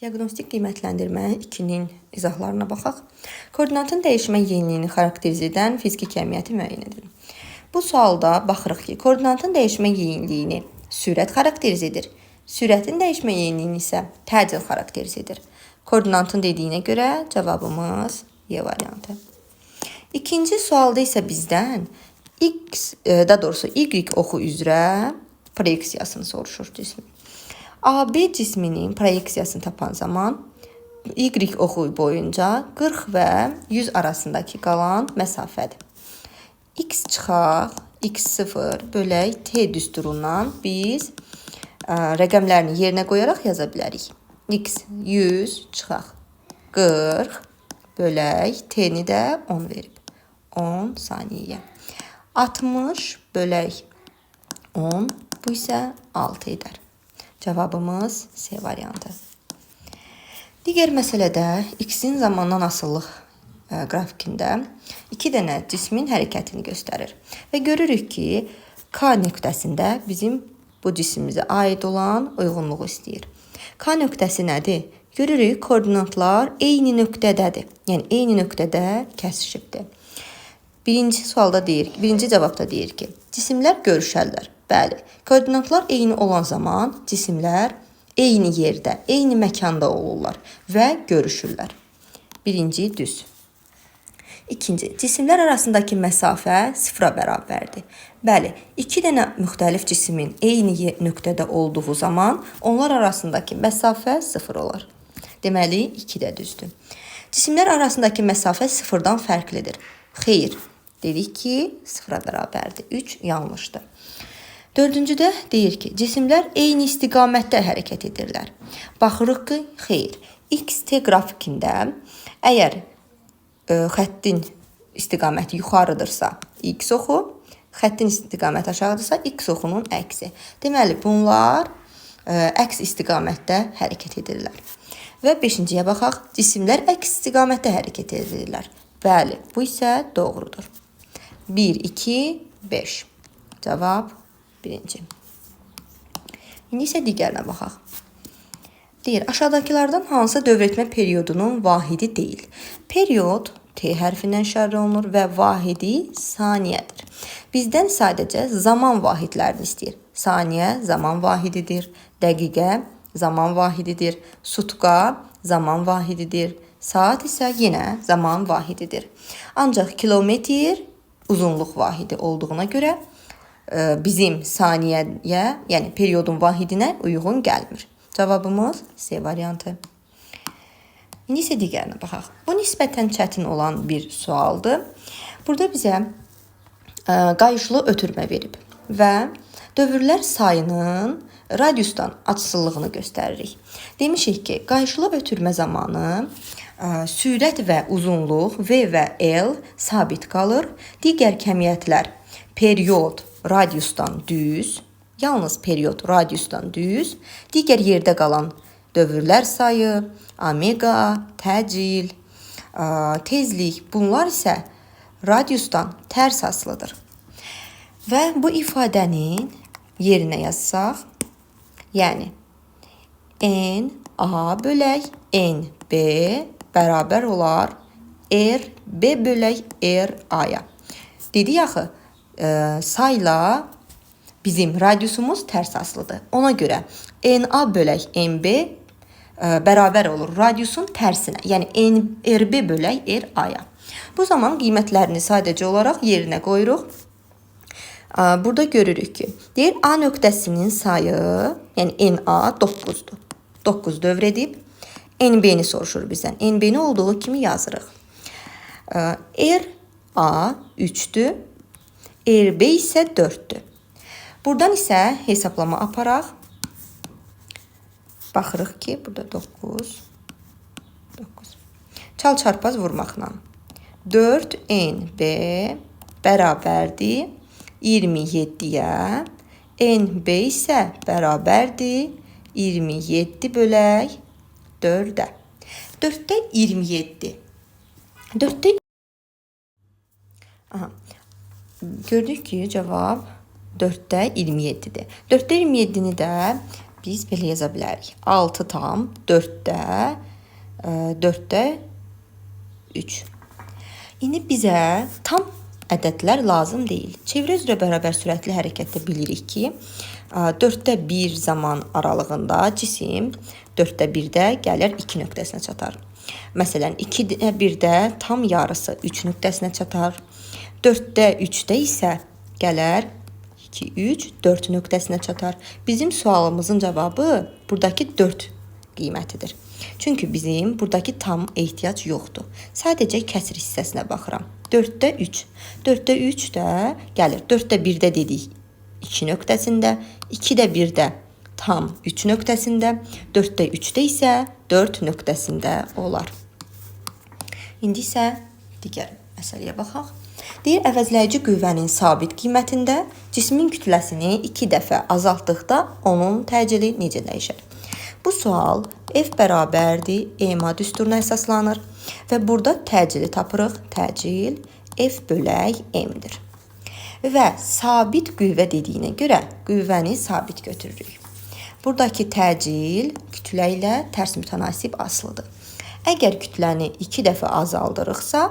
Diaqnostik qiymətləndirmə 2-nin izahlarına baxaq. Koordinatın dəyişmə yeniliyini xarakterizə edən fiziki kəmiyyəti müəyyən edin. Bu sualda baxırıq ki, koordinatın dəyişmə yeniliyini sürət xarakterizə edir. Sürətin dəyişmə yeniliyini isə təcil xarakterizə edir. Koordinatın dediyinə görə cavabımız Y variantı. İkinci sualda isə bizdən X, daha doğrusu Y oxu üzrə proyeksiyasını soruşur cismin. AB cisminin proyeksiyasını tapan zaman Y oxu boyunca 40 və 100 arasındakı qalan məsafədir. X çıxaq, x0 bölək T düsturundan biz rəqəmlərini yerinə qoyaraq yaza bilərik. X 100 çıxaq 40 bölək T-ni də 10 verib. 10 saniyəyə. 60 bölək 10, bu isə 6 edər. Cavabımız C variantı. Digər məsələdə x-in zamandan asılılıq qrafikində iki dənə cismin hərəkətini göstərir. Və görürük ki, K nöqtəsində bizim bu cismimizə aid olan uyğunluğu istəyir. K nöqtəsi nədir? Görürük, koordinatlar eyni nöqtədədir. Yəni, eyni nöqtədə kəsişibdir. Birinci sualda deyir, birinci cavabda deyir ki, cisimlər görüşərlər. Bəli, koordinatlar eyni olan zaman cisimlər eyni yerdə, eyni məkanda olurlar və görüşürlər. Birinci düz. İkinci, cisimlər arasındakı məsafə sıfıra bərabərdir. Bəli, iki dənə müxtəlif cismin eyni nöqtədə olduğu zaman onlar arasındakı məsafə sıfır olar. Deməli, 2 də düzdür. Cisimlər arasındakı məsafə sıfırdan fərqlidir. Xeyr, dedik ki, sıfıra bərabərdir. 3 yanlışdır. Dördüncüdə deyir ki, cisimlər eyni istiqamətdə hərəkət edirlər. Baxırıq ki, xeyr. XT qrafikində əgər xəttin istiqaməti yuxarıdırsa X oxu, xəttin istiqaməti aşağıdırsa X oxunun əksi. Deməli, bunlar əks istiqamətdə hərəkət edirlər. Və beşinciyə baxaq. Cisimlər əks istiqamətdə hərəkət edirlər. Bəli, bu isə doğrudur. 1, 2, 5. Cavab birinci. İndi isə digərinə baxaq. Deyir, aşağıdakılardan hansı dövr etmə periodunun vahidi deyil? Period T hərfindən işarə olunur və vahidi saniyədir. Bizdən sadəcə zaman vahidlərini istəyir. Saniyə zaman vahididir, dəqiqə zaman vahididir, sutka zaman vahididir, saat isə yenə zaman vahididir. Ancaq kilometr uzunluq vahidi olduğuna görə bizim saniyəyə, yəni periodun vahidinə uyğun gəlmir. Cavabımız C variantı. İndi isə digərinə baxaq. Bu nisbətən çətin olan bir sualdır. Burada bizə qayışlı ötürmə verib və dövrlər sayının radiusdan açısızlığını göstəririk. Demişik ki, qayışlı ötürmə zamanı sürət və uzunluq V və L sabit qalır. Digər kəmiyyətlər period radiusdan düz, yalnız period radiusdan düz, digər yerdə qalan dövrlər sayı, omega, təcil, tezlik, bunlar isə radiusdan tərs asılıdır. Və bu ifadənin yerinə yazsaq, yəni N A bölək N B bərabər olar R B bölək R A-ya. Dedik axı, sayla bizim radiusumuz tərs asılıdır. Ona görə NA bölək NB bərabər olur radiusun tərsinə, yəni RB bölək RA-ya. Bu zaman qiymətlərini sadəcə olaraq yerinə qoyuruq. Burada görürük ki, deyir A nöqtəsinin sayı, yəni NA 9-dur. 9 dövr edib. NB-ni soruşur bizdən. NB-ni olduğu kimi yazırıq. RA 3-dür. RB isə 4-dür. Buradan isə hesablama aparaq. Baxırıq ki, burada 9, 9. Çal çarpaz vurmaqla. 4 NB bərabərdir 27-yə. NB isə bərabərdir 27 bölək 4-ə. 4-də 27. 4-də Aha. Gördük ki, cavab 4-də 27-dir. 4-də 27-ni də Biz belə yaza bilərik. 6 tam 4-də 4-də 3. İndi bizə tam ədədlər lazım deyil. Çevrə üzrə bərabər sürətli hərəkətdə bilirik ki, 4-də 1 zaman aralığında cisim 4-də 1-də gəlir 2 nöqtəsinə çatar. Məsələn, 2-də 1-də tam yarısı 3 nöqtəsinə çatar. 4-də 3-də isə gələr 2, 3, 4 nöqtəsinə çatar. Bizim sualımızın cavabı buradakı 4 qiymətidir. Çünki bizim buradakı tam ehtiyac yoxdur. Sadəcə kəsir hissəsinə baxıram. 4-də 3. 4-də 3 də gəlir. 4-də 1-də dedik 2 nöqtəsində, 2-də 1-də tam 3 nöqtəsində, 4-də 3-də isə 4 nöqtəsində olar. İndi isə digər məsələyə baxaq. Deyir, əvəzləyici qüvvənin sabit qiymətində cismin kütləsini 2 dəfə azaltdıqda onun təcili necə dəyişər? Bu sual F bərabərdir MA düsturuna əsaslanır və burada təcili tapırıq. Təcil F bölək M-dir. Və sabit qüvvə dediyinə görə qüvvəni sabit götürürük. Buradakı təcil kütlə ilə tərs mütənasib asılıdır. Əgər kütləni 2 dəfə azaldırıqsa,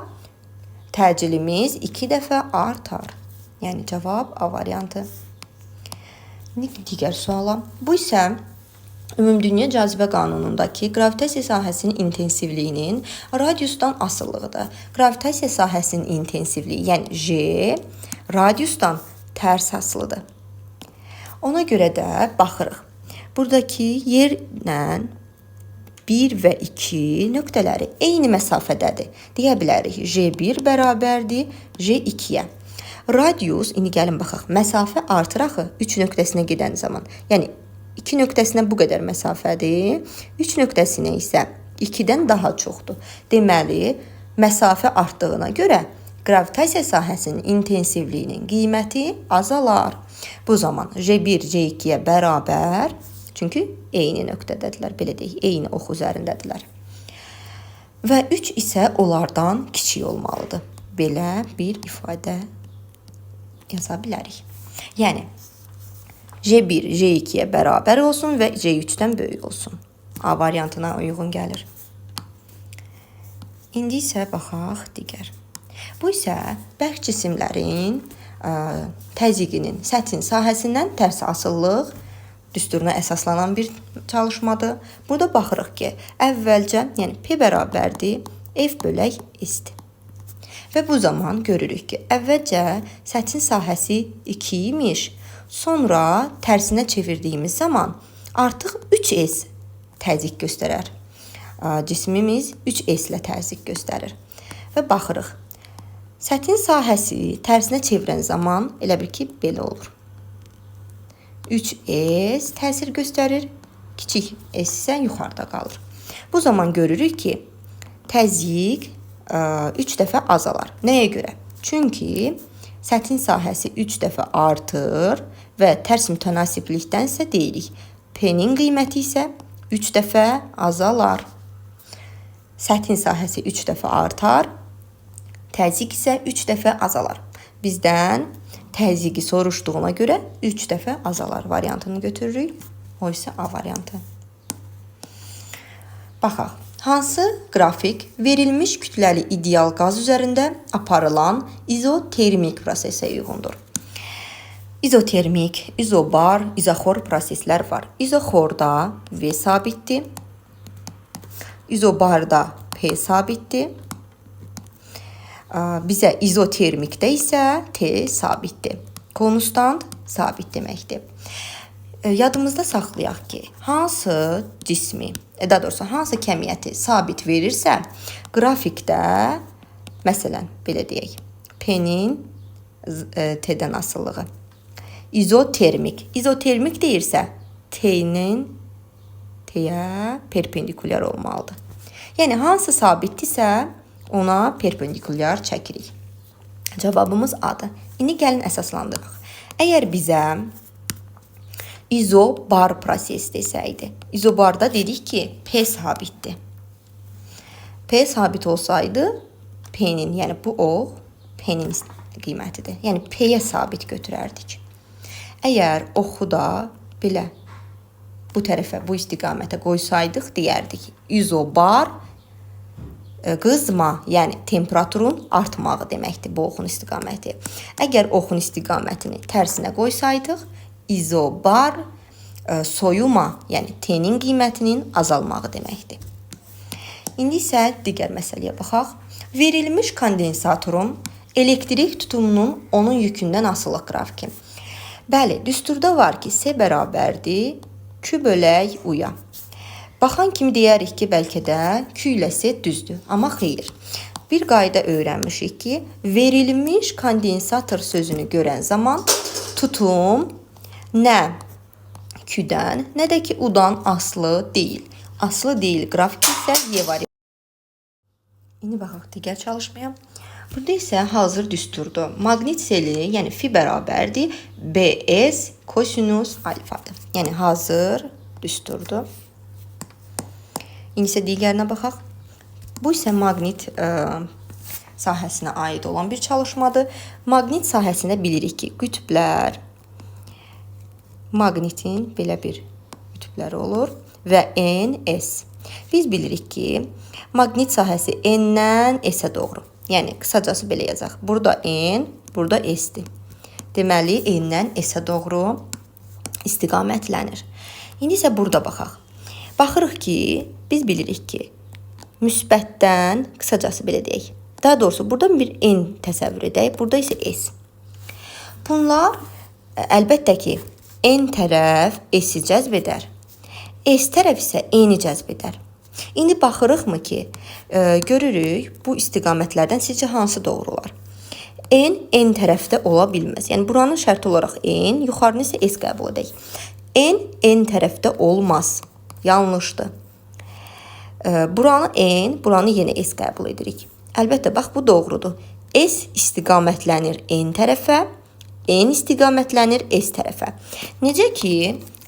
təcilimiz 2 dəfə artar. Yəni cavab A variantı. İndi digər suala. Bu isə Ümumdünya cazibə qanunundakı qravitasiya sahəsinin intensivliyinin radiusdan asılılığıdır. Qravitasiya sahəsinin intensivliyi, yəni J radiusdan tərs asılıdır. Ona görə də baxırıq. Buradakı yerlə 1 və 2 nöqtələri eyni məsafədədir. Deyə bilərik J1 bərabərdir J2-yə. Radius, indi gəlin baxaq, məsafə artır axı 3 nöqtəsinə gedən zaman. Yəni 2 nöqtəsinə bu qədər məsafədir. 3 nöqtəsinə isə 2-dən daha çoxdur. Deməli, məsafə artdığına görə qravitasiya sahəsinin intensivliyinin qiyməti azalar. Bu zaman J1 J2-yə bərabər, çünki eyni nöqtədədirlər, belə deyək, eyni ox üzərindədirlər. Və 3 isə onlardan kiçik olmalıdır. Belə bir ifadə yaza bilərik. Yəni J1 J2-yə bərabər olsun və J3-dən böyük olsun. A variantına uyğun gəlir. İndi isə baxaq digər. Bu isə bərk cisimlərin təzyiqinin səthin sahəsindən tərs asılılıq düsturuna əsaslanan bir çalışmadır. Burada baxırıq ki, əvvəlcə, yəni P bərabərdir F bölək S-dir. Və bu zaman görürük ki, əvvəlcə səthin sahəsi 2 imiş. Sonra tərsinə çevirdiyimiz zaman artıq 3S təzyiq göstərər. Cismimiz 3S ilə təzyiq göstərir. Və baxırıq. Səthin sahəsi tərsinə çevirən zaman elə bil ki, belə olur. 3S təsir göstərir, kiçik S isə yuxarıda qalır. Bu zaman görürük ki, təzyiq 3 dəfə azalar. Nəyə görə? Çünki səthin sahəsi 3 dəfə artır və tərs mütənasiblikdən isə deyirik. P-nin qiyməti isə 3 dəfə azalar. Səthin sahəsi 3 dəfə artar, təzyiq isə 3 dəfə azalar. Bizdən təzyiqi soruşduğuna görə 3 dəfə azalar variantını götürürük. O isə A variantı. Baxaq. Hansı qrafik verilmiş kütləli ideal qaz üzərində aparılan izotermik prosesə uyğundur? İzotermik, izobar, izoxor proseslər var. İzoxorda V sabitdir. İzobarda P sabitdir. Bizə izotermikdə isə T sabitdir. Konstant sabit deməkdir. Yadımızda saxlayaq ki, hansı cismi, daha doğrusu hansı kəmiyyəti sabit verirsə, qrafikdə, məsələn, belə deyək, P-nin T-dən asılılığı. İzotermik. İzotermik deyirsə, T-nin T-yə perpendikulyar olmalıdır. Yəni, hansı sabitdirsə, ona perpendikulyar çəkirik. Cavabımız A-dır. İndi gəlin əsaslandıraq. Əgər bizə izobar proses desəydi, izobarda dedik ki, P sabitdir. P sabit olsaydı, P-nin, yəni bu o, P-nin qiymətidir. Yəni, P-yə sabit götürərdik. Əgər oxu da belə bu tərəfə, bu istiqamətə qoysaydıq deyərdik izobar qızma, yəni temperaturun artmağı deməkdir bu oxun istiqaməti. Əgər oxun istiqamətini tərsinə qoysaydıq, izobar soyuma, yəni T-nin qiymətinin azalmağı deməkdir. İndi isə digər məsələyə baxaq. Verilmiş kondensatorun elektrik tutumunun onun yükündən asılılıq qrafiki. Bəli, düsturda var ki, S bərabərdir Q bölək U-ya. Baxan kimi deyərik ki, bəlkə də Q ilə S düzdür, amma xeyr. Bir qayda öyrənmişik ki, verilmiş kondensator sözünü görən zaman tutum nə Q-dən, nə də ki U-dan asılı deyil. Asılı deyil qrafik isə Y variantı. İndi baxaq digər çalışmaya. Burada isə hazır düsturdur. Maqnit seli, yəni fi bərabərdir BS kosinus alfadır. Yəni hazır düsturdur. İndi isə digərinə baxaq. Bu isə maqnit sahəsinə aid olan bir çalışmadır. Maqnit sahəsində bilirik ki, qütblər, maqnitin belə bir qütbləri olur və N, S. Biz bilirik ki, maqnit sahəsi N-dən S-ə doğru. Yəni, qısacası belə yazaq. Burada N, burada S-dir. Deməli, N-dən S-ə doğru istiqamətlənir. İndi isə burada baxaq. Baxırıq ki, biz bilirik ki, müsbətdən, qısacası belə deyək. Daha doğrusu, burada bir N təsəvvür edək, burada isə S. Bunlar əlbəttə ki, N tərəf S-i cəzb edər. S tərəf isə N-i cəzb edər. İndi baxırıqmı ki, görürük bu istiqamətlərdən sizcə hansı doğru olar? N, N tərəfdə ola bilməz. Yəni, buranın şərti olaraq N, yuxarını isə S qəbul edək. N, N tərəfdə olmaz. Yanlışdır. Buranı N, buranı yenə S qəbul edirik. Əlbəttə, bax, bu doğrudur. S istiqamətlənir N tərəfə, N istiqamətlənir S tərəfə. Necə ki,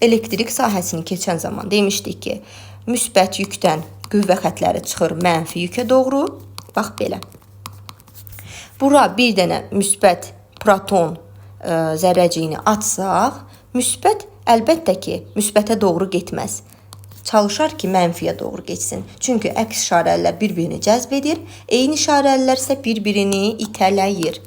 elektrik sahəsini keçən zaman demişdik ki, müsbət yükdən qüvvə xətləri çıxır mənfi yükə doğru. Bax, belə. Bura bir dənə müsbət proton zərrəciyini atsaq, müsbət əlbəttə ki, müsbətə doğru getməz. Çalışar ki, mənfiyə doğru getsin. Çünki əks işarəlilər bir-birini cəzb edir, eyni işarəlilər isə bir-birini itələyir.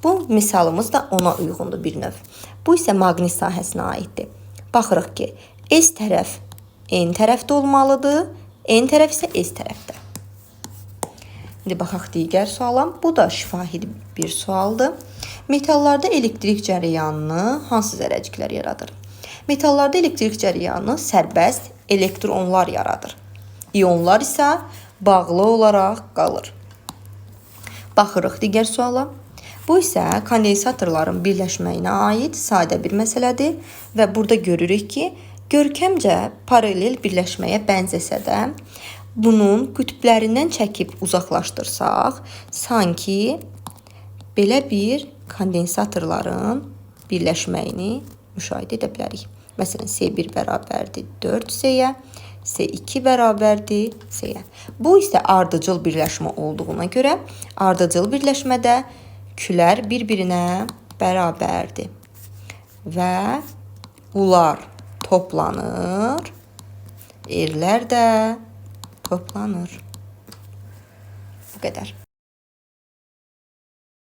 Bu misalımız da ona uyğundur bir növ. Bu isə maqnit sahəsinə aiddir. Baxırıq ki, S tərəf N tərəfdə olmalıdır, N tərəf isə S tərəfdə. İndi baxaq digər suala. Bu da şifahi bir sualdır. Metallarda elektrik cərəyanını hansı zərrəciklər yaradır? Metallarda elektrik cərəyanını sərbəst elektronlar yaradır. İonlar isə bağlı olaraq qalır. Baxırıq digər suala. Bu isə kondensatorların birləşməyinə aid sadə bir məsələdir və burada görürük ki, görkəmcə paralel birləşməyə bənzəsə də, bunun qütblərindən çəkib uzaqlaşdırsaq, sanki belə bir kondensatorların birləşməyini müşahidə edə bilərik. Məsələn, S1 bərabərdir 4S-yə, S2 bərabərdir S-yə. Bu isə ardıcıl birləşmə olduğuna görə ardıcıl birləşmədə Q'lər bir-birinə bərabərdir və U'lar toplanır, R-lər də toplanır. Bu qədər.